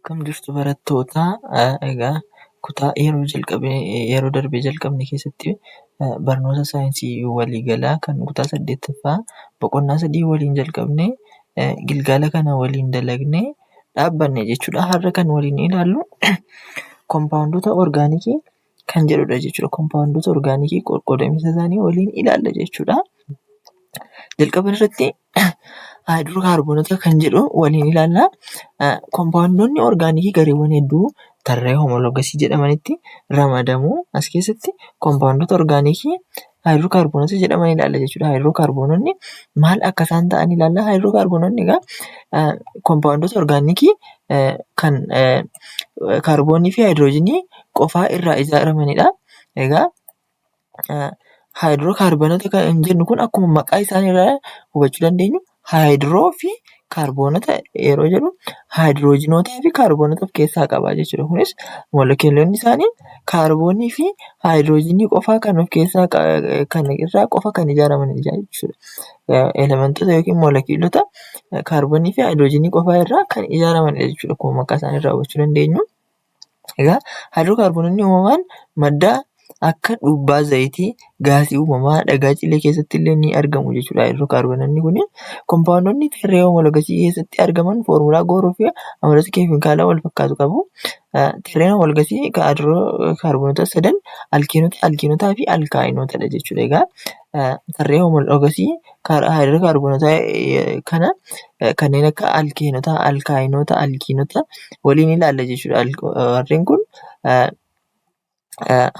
Akkam jirtu barattoota? Egaa kutaa yeroo jalqabee yeroo darbee jalqabne keessatti barnoota saayinsii waliigalaa kan kutaa saddeettaffaa boqonnaa sadii waliin jalqabnee gilgaala kana waliin dalagnee dhaabbanne jechuudha. Har'a kan waliin ilaallu kompaawundoota orgaanikii kan jedhudha jechuudha. Kompaawundoota orgaanikii qoqqoodamisa isaanii waliin ilaalla jechuudha. Jalqaba irratti haayidrookaarboonota kan jedhu waliin ilaalla. Kompaawundoonni orgaanikii gareewwan hedduu tarree homologasii jedhamanitti ramadamu. As keessatti kompaawundoota orgaanikii haayidrookaarboonota jedhaman ilaalla jechuudha. Haayidrookaarboononni maal akka isaan ta'an ilaalla. Haayidrookaarboononni egaa kompaawundoota orgaanikii kan kaarboonii fi haayidroojinii qofaa irraa ijaaramanidha. Egaa haayidrookaarboonota kan jennu kun akkuma maqaa isaanii irraa hubachuu dandeenyu haayidroo fi kaarboonota yeroo jedhu haayidroojinootaa fi kaarboonota of keessaa qaba jechuudha. Kunis molekiyuulonni isaanii kaarboonii fi haayidroojinii qofaa kan of keessaa kan irraa qofa kan ijaaramanidha jechuudha. Elementoota yookiin molekiyuulota kaarboonii fi haayidroojinii qofaa irraa kan ijaaramanidha jechuudha. Akkuma maqaa isaanii irraa hubachuu dandeenyu. Egaa haayidrookaarboononni uumamaan madda akka dhuubbaa zayitii, gaasii uumamaa, dhagaa cilee keessatti illee ni argamu jechuudha. Haayidrookaarboononni kun kompaawundoonni tarree homologasii keessatti argaman foormulaa gooroo fi amaloota keemikaalaa wal fakkaatu qabu. Tarreen homologasii haayidrookaarboonota sadan alkeenota, alkiinotaa fi alkaayinootadha jechuudha. Egaa tarree homologasii haayidrookaarboonota kana kanneen akka alkeenota, alkaayinoota, alkiinota waliin ilaalla jechuudha. Warreen kun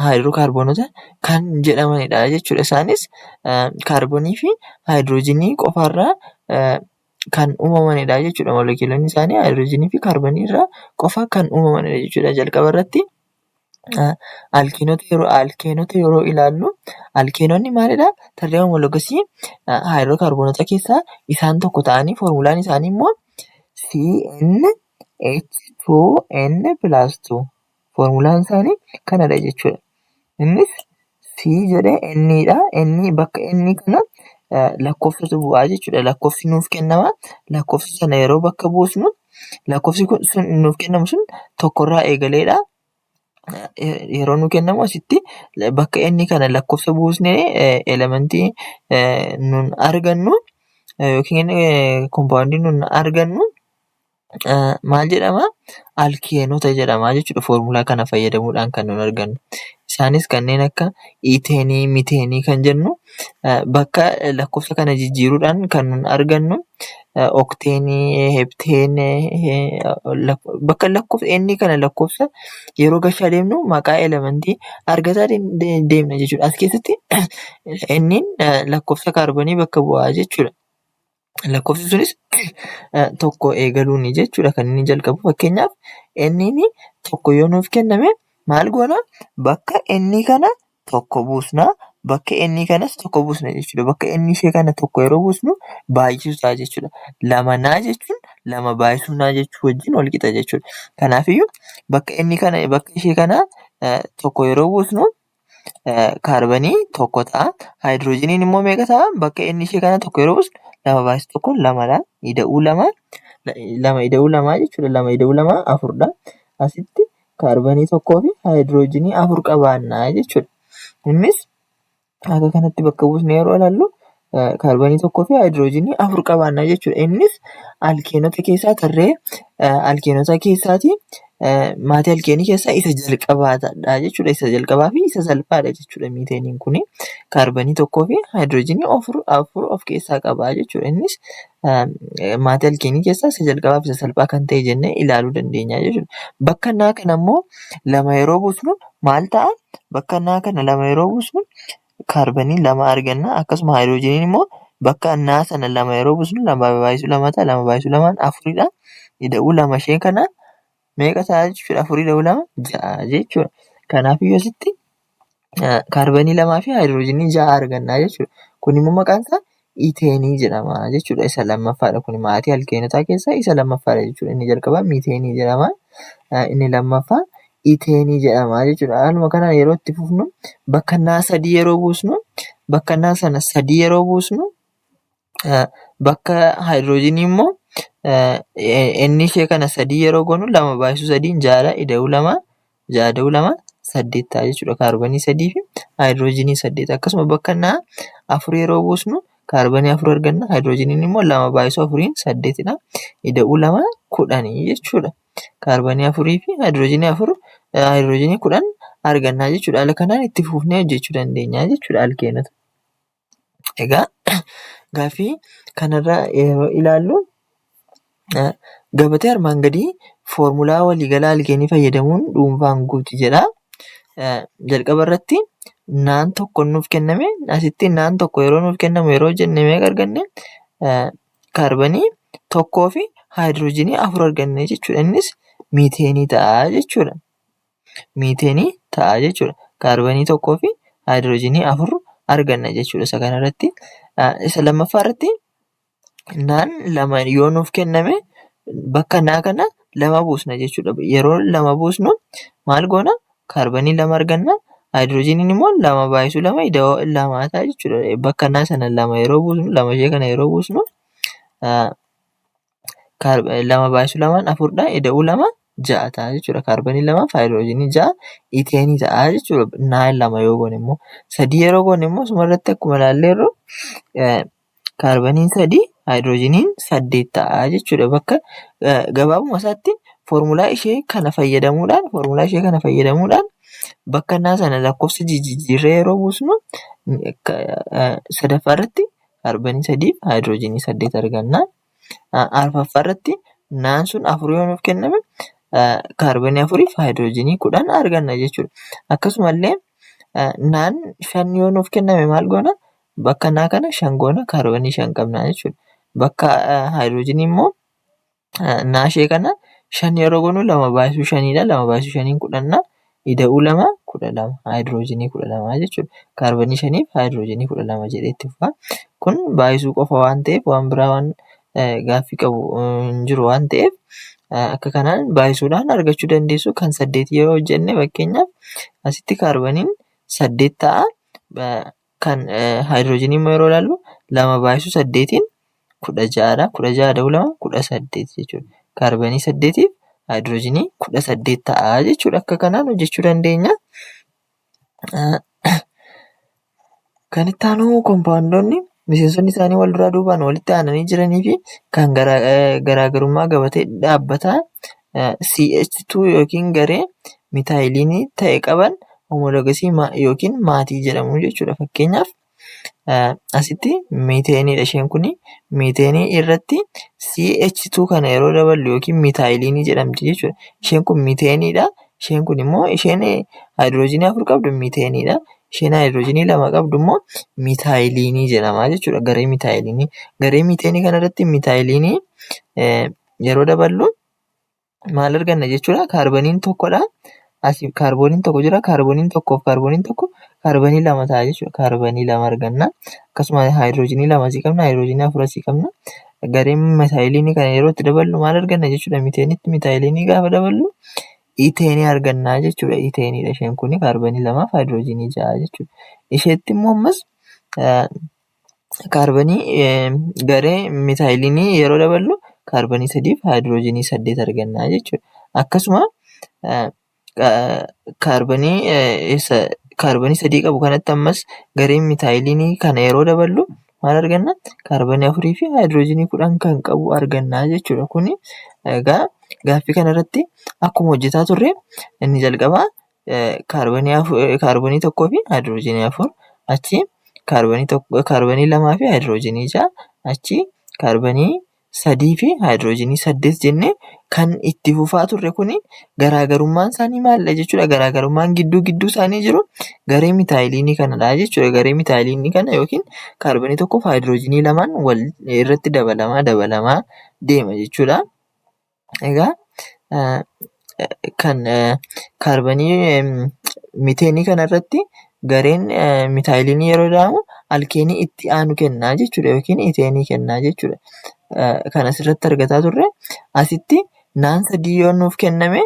haayidrookaarboonota kan jedhamanidha jechuudha. Isaanis kaarboonii fi haayidroojinii qofaarraa kan uumamanidha jechuudha. Molekiyuulonni isaanii haayidroojinii fi kaarboonii irraa qofa kan uumamanidha jechuudha. Jalqaba irratti alkeenota yeroo ilaallu alkeenonni maalidha? Tarree homologasii haayidrookaarboonota keessaa isaan tokko ta'anii foormulaan isaanii immoo CnH2n+2 foormulaan isaanii kanadha jechuudha. Innis C jedhee N dha. N bakka N kana lakkoofsatu bu'aa jechuudha. Lakkoofsi nuuf kennama. Lakkoofsa sana yeroo bakka buusnu lakkoofsi sun nuuf kennamu sun tokkorraa eegaleedha. Yeroo nu kennamu asitti bakka N kana lakkoofsa buusnee elementii nun argannu yookiin kompaawundii nun argannu maal jedhama? Alkeenota jedhama jechuudha. Foormulaa kana fayyadamuudhaan kan nun argannu. Isaanis kanneen akka iiteenii, miteenii kan jennu bakka lakkoofsa kana jijjiiruudhaan kan nun argannu okteenii, hepteenii, bakka lakkoofsa inni kana lakkoofsa yeroo gashaa deemnu maqaa elementii argataa deemna jechuudha. As keessatti inni lakkoofsa kaarboonii bakka bu'aa jechuudha. Lakkoofsi sunis tokko eegaluuni jechuudha kan inni jalqabu. Fakkeenyaaf, inni tokko yoo nuuf kenname maal goona? Bakka inni kana tokko buusna. Bakka inni kanas tokko buusna jechuudha. Bakka inni ishee kana tokko yeroo buusnu baay'isuu ta'a jechuudha. Lama naa jechuun lama baay'isuu naa jechuu wajjin wal qixa jechuudha. Kanaafiyyuu bakka inni kana bakka ishee kana tokko yeroo buusnu kaarbanii tokko ta'a. Haayidroojiniin immoo meeqa ta'a? Bakka inni ishee kana tokko yeroo buusnu lama baay'isu tokko lamadha. Ida'uu lama, lama ida'uu lamaa jechuudha. Lama ida'uu lama afurdha. Asitti kaarbanii tokkoo fi haayidroojinii afur qabaannaa jechuudha. Innis akka kanatti bakka buusnee yeroo ilaallu kaarbanii tokkoo fi haayidroojinii afur qabaannaa jechuudha. Innis alkeenota keessaa tarree alkeenota keessaati maatii alkeenii keessaa isa jalqabaadha jechuudha. Isa jalqabaa fi isa salphaadha jechuudha miiteeniin kuni. Kaarbanii tokkoo fi haayidroojinii afur of keessaa qaba jechuudha. Innis maatii alkeenii keessaa isa jalqabaa fi isa salphaa kan ta'e jennee ilaaluu dandeenya jechuudha. Bakka naa kana immoo lama yeroo buusnu maal ta'a? Bakka naa kana lama yeroo buusnu kaarbanii lama arganna. Akkasuma haayidroojiniin immoo bakka naa sana lama yeroo buusnu lama baay'isuu lama ta'a. Lama baay'isuu lamaan afuridha. Ida'uu lama ishee kana meeqa ta'a jechuudha? Afurii ida'uu lama ja'a jechuudha. Kanaafiyyuu asitti kaarbanii lamaa fi haayidroojinii ja'a arganna jechuudha. Kun immoo maqaan isaa iteenii jedhama jechuudha. Isa lammaffaadha. Kun maatii alkeenotaa keessaa isa lammaffaadha jechuudha. Inni jalqabaa miiteenii jedhama. Inni lammaffaa iteenii jedhama jechuudha. Haaluma kanaan yeroo itti fufnu bakka naa sadii yeroo buusnu, bakka naa sana sadii yeroo buusnu, bakka haayidroojinii immoo Inni ishee kana sadii yeroo goonu lama baay'isuu sadiin ja'adha. Ida'uu lama ja'a ida'uu lama saddeet ta'a jechuudha. Kaarbanii sadii fi haayidiroojiinii saddeet. Akkasuma bakka naa afur yeroo buusnu kaarbanii afur arganna. Haayidiroojiiniin immoo lama baay'isuu afuriin saddeetidha. Ida'uu lama kudhanii jechuudha. Kaarbanii afurii fi haayidiroojiinii afur haayidiroojiinii 10 argannaa jechuudha. Haala kanaan itti fufnee hojjechuu dandeenya jechuudha alkeenota. Egaa gaaffii kanarraa yeroo ilaallu gabatee armaan gadii foormulaa waliigalaa alkeenii fayyadamuun dhuunfaan guuti jedha. Jalqaba irratti naan tokko nuuf kenname asitti naan tokko yeroo nuuf kennamu yeroo jenne meeqa arganne kaarbanii tokkoo fi haayidiroojiinii afur arganne jechuudha. Innis miiteenii ta'a jechuudha. Miiteenii ta'a jechuudha. Kaarbanii tokkoo fi haayidiroojiinii afur arganna jechuudha. Isa kanarratti. Isa lammaffaa irratti naan lama yoo nuuf kenname bakka naa kana lama buusna jechuudha. Yeroo lama buusnu maal goona? Kaarbanii lama arganna. Haayidiroojiiniin immoo lama baay'isuu lama ida'oo lama ta'a jechuudha. Bakka naa sana lama yeroo buusnu lama ishee kana yeroo buusnu lama baay'isuu lamaan afurdha. Ida'uu lama ja'a ta'a jechuudha. Kaarbanii lamaaf haayidiroojiinii ja'a iteenii ta'a jechuudha. Naan lama yoo goone immoo sadii yeroo goone immoo asuma irratti akkuma ilaalleerru kaarbaniin sadii haayidiroojiiniin saddeet ta'a jechuudha. Bakka gabaabuma isaatti foormulaa ishee kana fayyadamuudhaan foormulaa ishee kana fayyadamuudhaan bakka naa sana lakkoofsa jijjiirree yeroo buusnu sadaffaa irratti kaarbanii sadii haayidiroojiinii saddeet arganna. Arfaffaa irratti naan sun afur yoo nuuf kenname kaarbanii afuriif haayidiroojiinii 10 arganna jechuudha. Akkasumallee naan shan yoo nuuf kenname maal goona? Bakka naa kana shan goona kaarbanii shan qabna jechuudha. Bakka haayidiroojiinii immoo naa ishee kana shan yeroo goonu lama baay'isuu shaniidha. Lama baay'isuu shaniin kudhanna. Ida'uu lama 12 haayidiroojiinii 12 jechuudha. Kaarbanii shaniif haayidiroojiinii 12 jedhee itti fufa. Kun baay'isuu qofa waan ta'eef waan biraa waan gaaffii qabu hin jiru waan ta'eef akka kanaan baay'isuudhaan argachuu dandeessu. Kan saddeet yoo hojjenne fakkeenyaaf asitti kaarbaniin saddeet ta'a. Kan haayidiroojiinii immoo yeroo ilaallu lama baay'isuu saddeetiin 16dha. 16 ida'uu lama 18 jechuudha. Kaarbanii saddeetiif haayidiroojiinii 18 ta'a jechuudha. Akka kanaan hojjechuu dandeenya. Kan itti aanu kompaawundoonni miseensonni isaanii wal duraa duubaan walitti aananii jiranii fi kan garaagarummaa gabatee dhaabbataa CH2 yookiin garee mitaayiliinii ta'e qaban homologasii yookiin maatii jedhamu jechuudha. Fakkeenyaaf asitti miiteeniidha isheen kuni. Miiteenii irratti CH2 kana yeroo daballu yookiin mitaayiliinii jedhamti jechuudha. Isheen kun miiteeniidha. Isheen kun immoo isheen haayidiroojiinii afur qabdu miiteeniidha. Isheen haayidiroojiinii lama qabdu immoo mitaayiliinii jedhama jechuudha. Garee mitaayiliinii. Garee miiteenii kanarratti mitaayiliinii yeroo daballu maal arganna jechuudha? Kaarbaniin tokkodha. Asii kaarbooniin tokko jira. Kaarbooniin tokkoof kaarbooniin tokko kaarbanii lama ta'a jechuudha. Kaarbanii lama arganna. Akkasuma haayidiroojiinii lama asii qabna. Haayidiroojiinii afur asii qabna. Gareen mitaayiliinii kana yeroo itti daballu maal arganna jechuudha? Miteenitti mitaayiliinii gaafa daballu iteenii arganna jechuudha. Iteeniidha isheen kuni kaarbanii lamaaf haayidiroojiinii ja'a jechuudha. Isheetti immoo ammas kaarbanii garee mitaayiliinii yeroo daballu kaarbanii sadiif haayidiroojiinii saddeet arganna jechuudha. Akkasuma kaarbanii kaarbanii sadii qabu kanatti ammas garee mitaayiliinii kana yeroo daballu maal arganna? Kaarbanii afurii fi haayidiroojiinii 10 kan qabu arganna jechuudha. Kuni egaa gaaffii kanarratti akkuma hojjetaa turre inni jalqabaa kaarbonii tokkoo fi haayidiroojiinii afur achi kaarbonii tokko kaarbonii lamaa fi haayidiroojiinii ja'a achi kaarbonii sadii fi haayidiroojiinii saddeet jennee kan itti fufaa turre kuni garaagarummaan isaanii maalidha jechuudha. Garaagarummaan gidduu gidduu isaanii jiru garee mitaayiliinii kanadha jechuudha. Garee mitaayiliinii kana yookiin kaarbonii tokkoof haayidiroojiinii lamaan wal irratti dabalamaa dabalamaa deema jechuudha. Egaa kan kaarbanii miteenii kanarratti gareen mitaayiliinii yeroo jedhamu alkeenii itti aanu kennaa jechuudha yookiin iteenii kennaa jechuudha. Kan asirratti argataa turre asitti naan sadii yoo nuuf kenname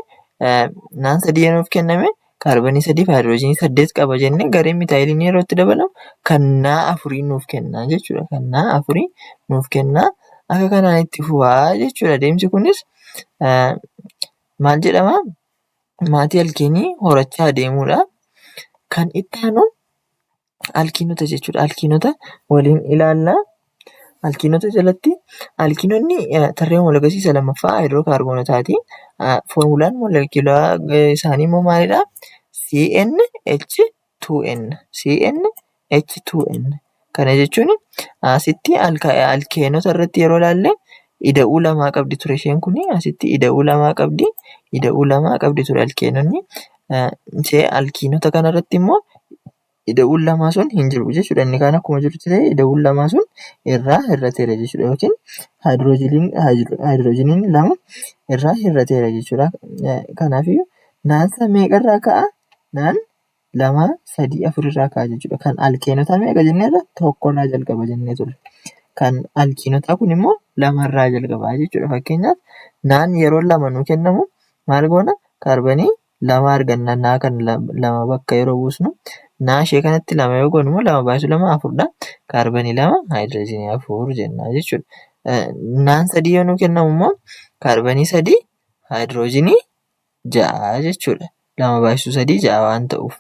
naan sadii yoo nuuf kenname kaarbanii sadiif haayidiroojiinii saddeet qaba jennee gareen mitaayiliinii yeroo itti dabalamu kan naa afurii nuuf kennaa jechuudha. Kan naa afurii nuuf kennaa. Akka kanaan itti fufaa jechuudha. Adeemsi kunis maal jedhama? Maatii alkeenii horachaa adeemuudha. Kan itti aanu alkiinota jechuudha. Alkiinota waliin ilaalla. Alkiinota jalatti alkiinonni tarree homologasii isa lammaffaa haayidrookaarboonotaati. Foormulaan moleekiyulaa isaanii immoo maalidha? CnH2n CnH2n. Kana jechuun asitti alkeenota irratti yeroo ilaalle ida'uu lamaa qabdi ture isheen kun, asitti ida'uu lamaa qabdi, ida'uu lamaa qabdi ture alkeenonni. Ishee alkiinota kanarratti immoo ida'uun lamaa sun hin jiru jechuudha. Inni kaan akkuma jirutti ta'e ida'uun lamaa sun irraa hir'ateera jechuudha. Yookiin haayidroojiniin lama irraa hir'ateera jechuudha. Kanaafiyyuu naansa meeqarraa ka'a? Naan 2, 3, 4 irraa ka'a jechuudha. Kan alkeenotaa meeqa jenneerra? Tokkorraa jalqaba jennee turre. Kan alkiinotaa kun immoo lamarraa jalqaba jechuudha. Fakkeenyaaf naan yeroo lama nuu kennamu maal goona? Kaarbanii lama arganna. Naa kan lama bakka yeroo buusnu naa ishee kanatti lama yoo goonu immoo lama baay'isu lama afurdha. Kaarbanii lama haayidiroojiinii afur jenna jechuudha. Naan sadii yoo nuu kennamu immoo kaarbanii sadii haayidiroojiinii ja'a jechuudha. Lama baay'isuu sadii ja'a waan ta'uuf.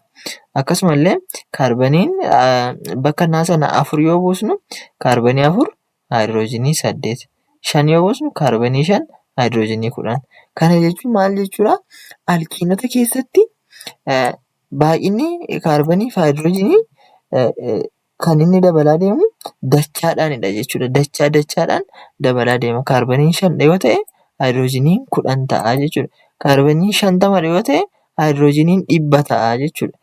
Akkasumallee kaarbaniin bakka naa sana afur yoo buusnu kaarbanii afur haayidiroojiinii saddeet. Shan yoo buusnu kaarbanii shan haayidiroojiinii 10. Kana jechuun maal jechuudha? Alkiinota keessatti baay'inni kaarbanii fi haayidiroojiinii kan inni dabalaa deemu dachaadhaanidha jechuudha. Dachaa dachaadhaan dabalaa deema. Kaarbaniin shan yoo ta'e haayidiroojiniin 10 ta'a jechuudha. Kaarbaniin 50 yoo ta'e haayidiroojiniin 100 ta'a jechuudha.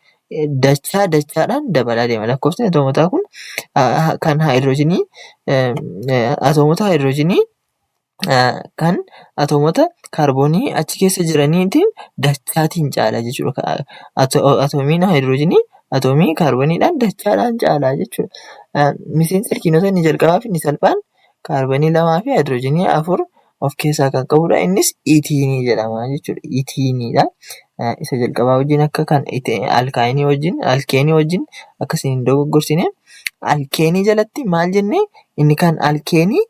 Dachaa dachaadhaan dabalaa deema. Lakkoofsi atoomotaa kun kan haayidiroojinii atoomota haayidiroojinii kan atoomota kaarboonii achi keessa jiraniitiin dachaatiin caala jechuudha. Atoomiin haayidiroojinii atoomii kaarbooniidhaan dachaadhaan caala jechuudha. Miseensi alkiinota inni jalqabaa fi inni salphaan kaarboonii lamaa fi haayidiroojinii afur of keessaa kan qabudha. Innis itiinii jedhama jechuudha. Itiiniidha. Isa jalqabaa wajjin akka kan alkaayinii wajjin alkeenii wajjin akkasiin hin dogoggorsine. Alkeenii jalatti maal jennee inni kan alkeenii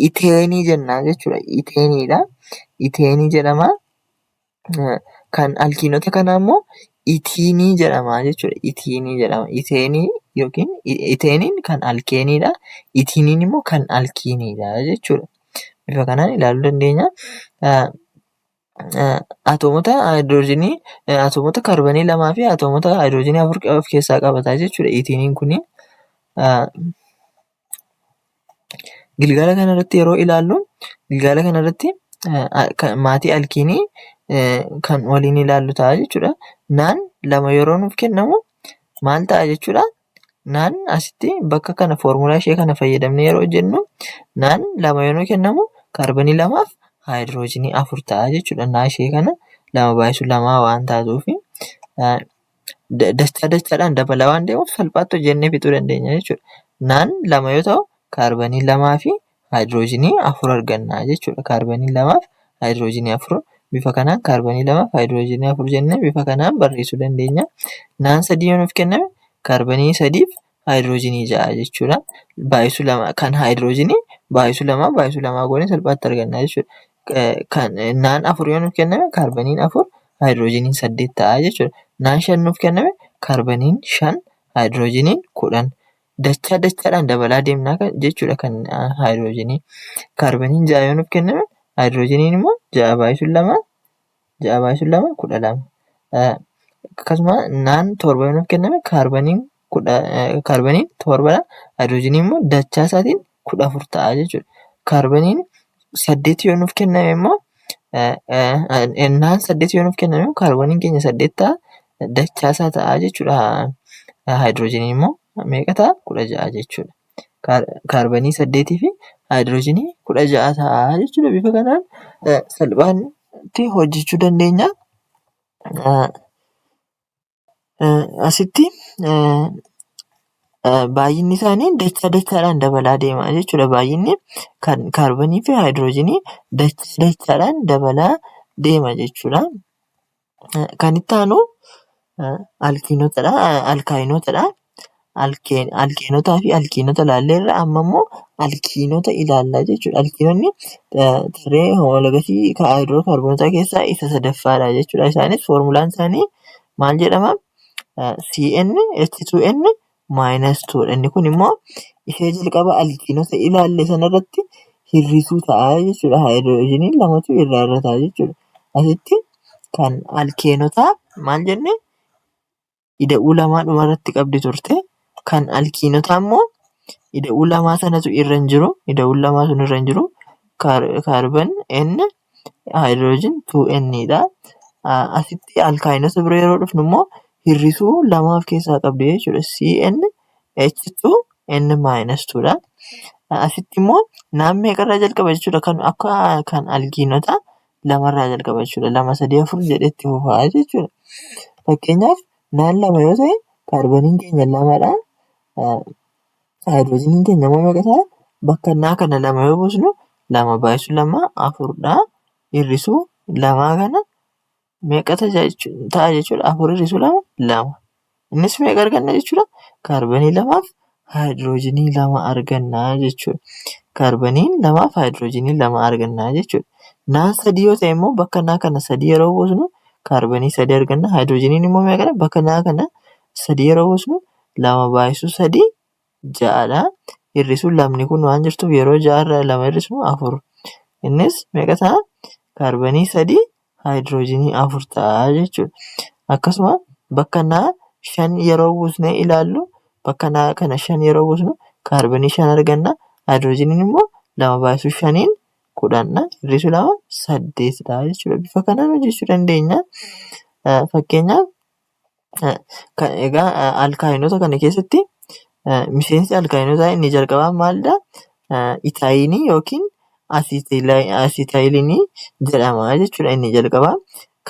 iteenii jenna jechuudha. Iteeniidha. Iteenii jedhama. Kan alkiinota kanaa immoo itiinii jedhama jechuudha. Itiinii jedhama. Iteenii yookiin iteeniin kan alkeeniidha. Itiiniin immoo kan alkiiniidha jechuudha. Bifa kanaan ilaaluu dandeenya. Atoomota haayidroojinii, atoomota kaarbonii lamaa fi atoomota haayidroojinii afur of keessaa qabata jechuudha itiiniin kuni. Gilgaala kanarratti yeroo ilaallu, gilgaala kanarratti maatii alkiinii kan waliin ilaallu ta'a jechuudha. Naan lama yeroo nuuf kennamu maal ta'a jechuudha? Naan asitti bakka kana foormulaa ishee kana fayyadamnee yeroo hojjennu naan lama yeroo kennamu kaarbonii lamaaf haayidiroojinii afur ta'a jechuudha. Naa ishee kana lama baay'isu lamaa waan taatuufi dachaa dachaadhaan dabalaa waan deemuuf salphaatti hojjennee fixuu dandeenya jechuudha. Naan lama yoo ta'u kaarbonii lamaa fi haayidiroojinii afur arganna jechuudha. Kaarbonii lamaaf haayidiroojinii afur bifa kanaan kaarbonii lamaaf haayidiroojinii afur jennee bifa kanaan barreessuu dandeenya. Naan sadii yoo nuuf kenname kaarbonii sadiif haayidiroojinii ja'a jechuudha. Baay'isu lama kan haayidiroojinii baay'isu lamaa baay'isu lamaa goonee salphaatti arganna jechuudha. Kan naan afur yoo nuuf kenname kaarboniin afur haayidiroojiniin saddeet ta'a jechuudha. Naan shan nuuf kenname kaarboniin shan haayidiroojiniin 10. Dachaa dachaadhaan dabalaa deemnaa jechuudha kan haayidiroojinii. Kaarboniin ja'a yoo nuuf kenname haayidiroojiniin immoo ja'a baay'isuun lama ja'a baay'isuun lama 12. Akkasuma naan torba yoo nuuf kenname kaarboniin kudha kaarboniin torbadha. Haayidiroojiniin immoo dachaa isaatiin 14 ta'a jechuudha. Kaarboniin saddeet yoo nuuf kenname immoo naan saddeet yoo nuuf kenname kaarboniin keenya saddeet ta'a. Dachaa isaa ta'a jechuudha. Haayidiroojiniin immoo meeqa ta'a? 16 jechuudha. Kaarbonii saddeetii fi haayidiroojinii 16 ta'a jechuudha. Bifa kanaan salphaatti hojjechuu dandeenya. Asitti baay'inni isaanii dachaa dachaadhaan dabalaa deema jechuudha. Baay'inni kan kaarbonii fi haayidiroojinii dachaa dachaadhaan dabalaa deema jechuudha. Kan itti aanu alkiinotadha. Alkaayinootadha. Alkeenotaa fi alkiinota ilaalleerra. Amma immoo alkiinota ilaallaa jechuudha. Alkiinonni tarree homologous haayidrookaarbonotaa keessaa isa sadaffaadha jechuudha. Isaanis foormulaan isaanii maal jedhama? CnH2n minus 2 dha. Inni kun immoo ishee jalqaba alkiinota ilaalle sanarratti hir'isuu ta'a jechuudha. Haayidroojiniin lamatu irraa irra ta'a jechuudha. Asitti kan alkeenotaa maal jenne? Ida'uu lamaa dhumarratti qabdi turte. Kan alkiinotaa immoo ida'uu lamaa sanatu irra hin jiru. Ida'uun lamaa sun irra hin jiru. Carbon N hydrogen 2N dha. Asitti alkaayinota bira yeroo dhufnu immoo hir'isuu lama of keessaa qabdi jechuudha. CN H2 N minus 2 dha. Asitti immoo naan meeqarraa jalqaba jechuudha? Kan akka kan alkiinota lamarraa jalqaba jechuudha. Lama, sadii, afur jedhee itti fufaa jechuudha. Fakkeenyaaf, naan lama yoo ta'e, kaarbaniin keenya lamadha. Haayidroojiniin keenya immoo meeqa ta'a? Bakka naa kana lama yoo buusnu, lama baay'isu lama afurdha. Hir'isuu lamaa kana meeqa ta'a jechuudha? Afur hir'isuu lama lama. Innis meeqa arganna jechuudha? Kaarbanii lamaaf haayidroojinii lama arganna jechuudha. Kaarbanii lamaaf haayidroojinii lama arganna jechuudha. Naan sadii yoo ta'e immoo, bakka naa kana sadii yeroo buusnu kaarbanii sadii arganna. Haayidroojiniin immoo meeqadha? Bakka naa kana sadii yeroo buusnu, lama baay'isuu sadii ja'adha. Hir'isuun lamni kun waan jirtuuf, yeroo ja'arraa lama hir'isnu afur. Innis meeqa ta'a? Kaarbanii sadii haayidroojinii afur ta'a jechuudha. Akkasuma bakka naa shan yeroo buusnee ilaallu, bakka naa kana shan yeroo buusnu kaarbanii shan arganna. Haayidroojiniin immoo lama baay'isuu shaniin 10dha. Hir'isuu lama saddeetidha jechuudha. Bifa kanaan hojjechuu dandeenya. Fakkeenyaaf, egaa alkaayinota kana keessatti miseensi alkaayinotaa inni jalqabaa maalidha? Itaayinii yookiin asiitaayiliinii jedhama jechuudha inni jalqabaa.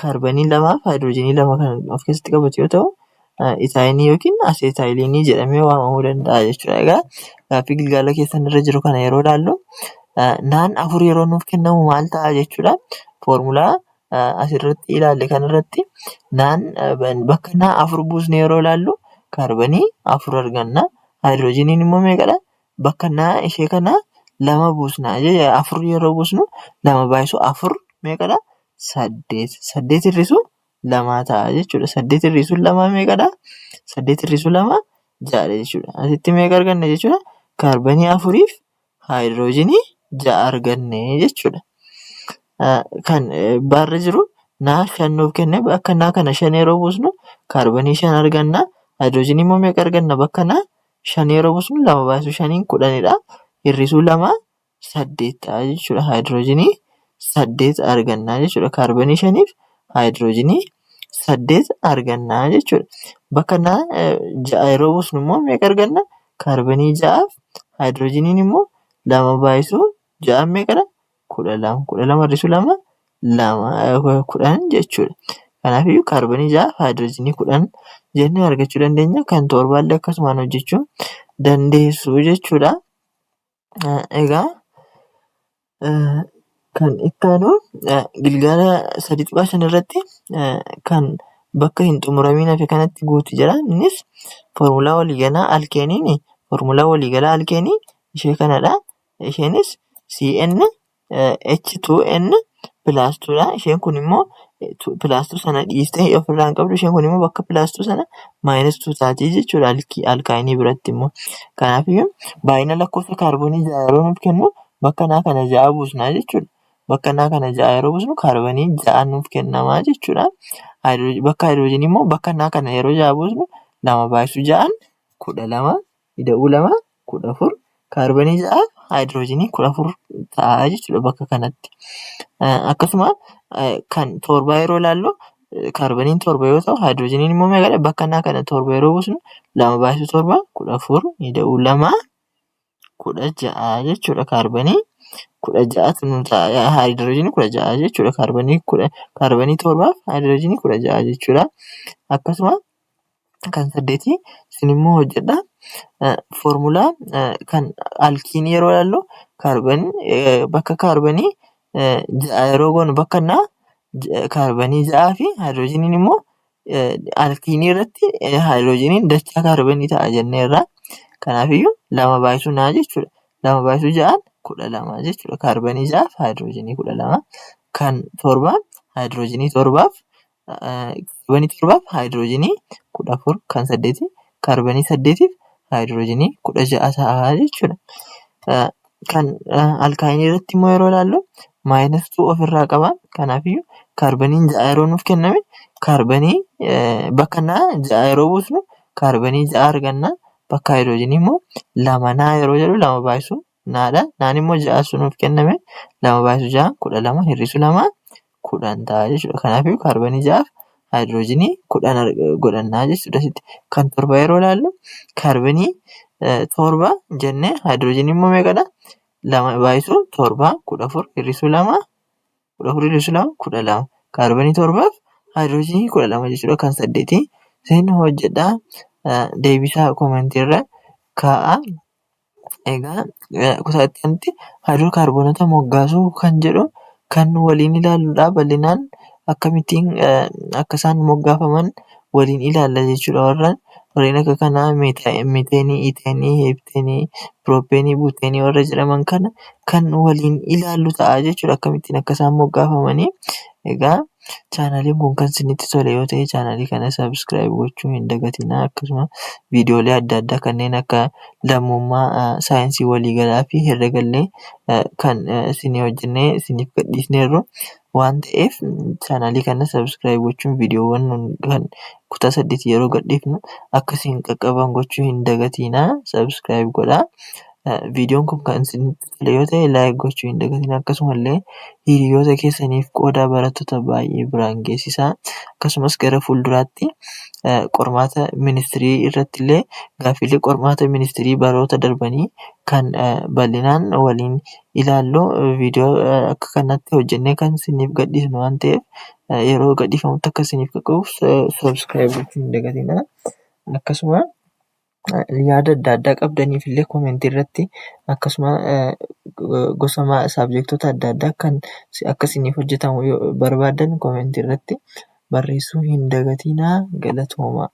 Kaarbanii lamaaf haayidroojinii lama kan of keessatti qabatu yoo ta'u, itaayinii yookiin aseetaayiliinii jedhamee waamamuu danda'a jechuudha. Egaa gaaffii gilgaala keessan irra jiru kana yeroo ilaallu, naan afur yeroo nuuf kennamu maal ta'a jechuudha? Foormulaa asirratti ilaalle kanarratti naan bakka naa afur buusnee yeroo ilaallu kaarbanii afur arganna. Haayidroojiniin immoo meeqadha? Bakka naa ishee kana lama buusna. Afur yeroo buusnu, lama baay'isu afur meeqadha? Saddeet. Saddeet hir'isu lamaa ta'a jechuudha. Saddeet hir'isuun lamaa meeqadha? Saddeet hir'isuu lama ja'adha jechuudha. Asitti meeqa arganna jechuudha? Kaarbanii afuriif haayidroojinii ja'a arganne jechuudha. Kan baarra jiru naa shan nuuf kenne. Bakka naa kana shan yeroo buusnu kaarbanii shan arganna. Haayidroojinii immoo meeqa arganna? Bakka naa shan yeroo buusnu, lama baay'isu shaniin 10dha. Hir'isuu lama saddeet ta'a jechuudha. Haayidroojinii saddeet arganna jechuudha. Kaarbanii shaniif haayidroojinii saddeet arganna jechuudha. Bakka naa ja'a yeroo buusnu immoo meeqa arganna? Kaarbanii ja'aaf haayidroojiniin immoo lama baay'isuu ja'aan meeqadha? 12. 12 hir'isuu lama lama, 10 jechuudha. Kanaafiyyuu kaarbanii ja'aaf haayidroojinii 10 jennee argachuu dandeenya. Kan torbaallee akkasumaan hojjechuu dandeessu jechuudha. Egaa kan itti aanu gilgaala 3.5 irratti kan bakka hin xumuramiin hafe kanatti guutu jira. Innis foormulaa waliigalaa alkeeniin, foormulaa waliigalaa alkeenii ishee kanadha. Isheenis CN H2N plus 2dha. Isheen kun immoo plus 2 sana dhiistee ofirraa hin qabdu. Isheen kun immoo bakka plus 2 sana minus 2 taati jechuudha alkaayinii biratti immoo. Kanaafiyyuu baay'ina lakkoofsa kaarboonii ja'a yeroo nuuf kennu, bakka naa kana ja'a buusnaa jechuudha. Bakka naa kana ja'a yeroo buusnu kaarboonii ja'a nuuf kennamaa jechuudha. Bakka haayidroojinii immoo bakka naa kana yeroo ja'a buusnu, lama baay'isu ja'an 12, ida'uu lama 14, kaarboonii ja'a haayidroojinii 14 ta'a jechuudha bakka kanatti. Akkasuma kan torbaa yeroo ilaallu, kaarboniin torba yoo ta'u haayidroojiniin immoo meeqadha? Bakka naa kana torba yeroo buusnu, lama baay'isu torba 14, ida'uu lama 16 jechuudha. Kaarbonii 16tu nu ta'a, haayidroojinii 16 jechuudha. Kaarbonii torbaaf haayidroojinii 16 jechuudha. Akkasuma kan saddeetii isin immoo hojjedha. Foormulaa kan alkiinii yeroo ilaallu, bakka kaarbonii ja'a yeroo goonu, bakka naa kaarbonii ja'aa fi haayidroojiniin immoo Alkiinii irratti haayidiroojiniin dachaa kaarbonii ta'a jenneerra. Kanaafiyyuu lama baay'isuu naa jechuudha. Lama baay'isuu ja'aan 12 jechuudha. Kaarbonii 6f haayidiroojinii 12. Kan torbaa haayidiroojinii torbaaf kaarbonii torbaaf haayidiroojinii 14. Kan saddeetii kaarbonii saddeetiif haayidiroojinii 16 ta'a jechuudha. Kan alkaayinii irratti immoo yeroo ilaallu minus 2 ofirraa qaba. Kanaafiyyuu kaarboniin 6 yeroo nuuf kenname kaarbonii bakka naa 6 yeroo buusnu kaarbonii 6 arganna. Bakka haayidiroojinii immoo lama naa yeroo jedhu lama baay'isuu naadha. Naan immoo 6 nuuf kenname, lama baay'isuu 6 12, hir'isuu 2 10 ta'a jechuudha. Kanaafiyyuu kaarbonii 6f haayidiroojinii 10 godhannaa jechuudha asitti. Kan torba yeroo ilaallu kaarbonii 7 jennee haayidiroojinii immoo meeqadha? Lama baay'isuu 7 14, hir'isuu 2, 14 hir'isuu 2 12. Kaarbonii 7f haayidiroojinii 12 jechuudha. Kan saddeetii isin hojjedhaa, deebisaa koomentii irra kaa'aa. Egaa kutaa itti aanutti haayidrookaarboonota moggaasuu kan jedhu kan waliin ilaalludha. Bal'inaan akkamittiin akka isaan moggaafaman waliin ilaalla jechuudha. Warra warreen akka kanaa miiteenii, iiteenii, heepteenii, pirooppeenii, buuteenii warra jedhaman kana kan waliin ilaallu ta'a jechuudha. Akkamittiin akka isaan moggaafamanii. Egaa chaanaaliin kun kan isinitti tole yoo ta'e chaanaalii kana subscribe gochuu hin dagatinaa. Akkasuma viidiyoolee adda addaa kanneen akka lammummaa, saayinsii waliigalaa fi herregallee kan isinii hojjennee isiniif gadhiisneerru waan ta'eef chaanaalii kana subscribe gochuun viidiyoowwan kan kutaa 8 yeroo gadhiifnu akka isin qaqqaban gochuu hin dagatinaa. Subscribe godhaa. Viidiyoon kun kan isinitti tole yoo ta'e like gochuu hin dagatinaa. Akkasumallee hiriyoota keessaniif qoodaa, barattoota baay'ee biraan geessisaa. Akkasumas gara fuulduraatti qormaata ministirii irratti illee gaaffiilee qormaata ministirii baroota darbanii kan bal'inaan waliin ilaallu viidiyoo akka kanatti hojjennee kan isiniif gadhiisnu waan ta'eef yeroo gadhiifamutti akka isiniif qaqqabuuf subscribe gochuu hin dagatinaa. Akkasuma yaada adda addaa qabdaniif illee koomentii irratti, akkasuma gosa saabjektoota adda addaa kan akka isiniif hojjetamu yoo barbaaddan koomentii irratti barreessuu hin dagatinaa. Galatoomaa.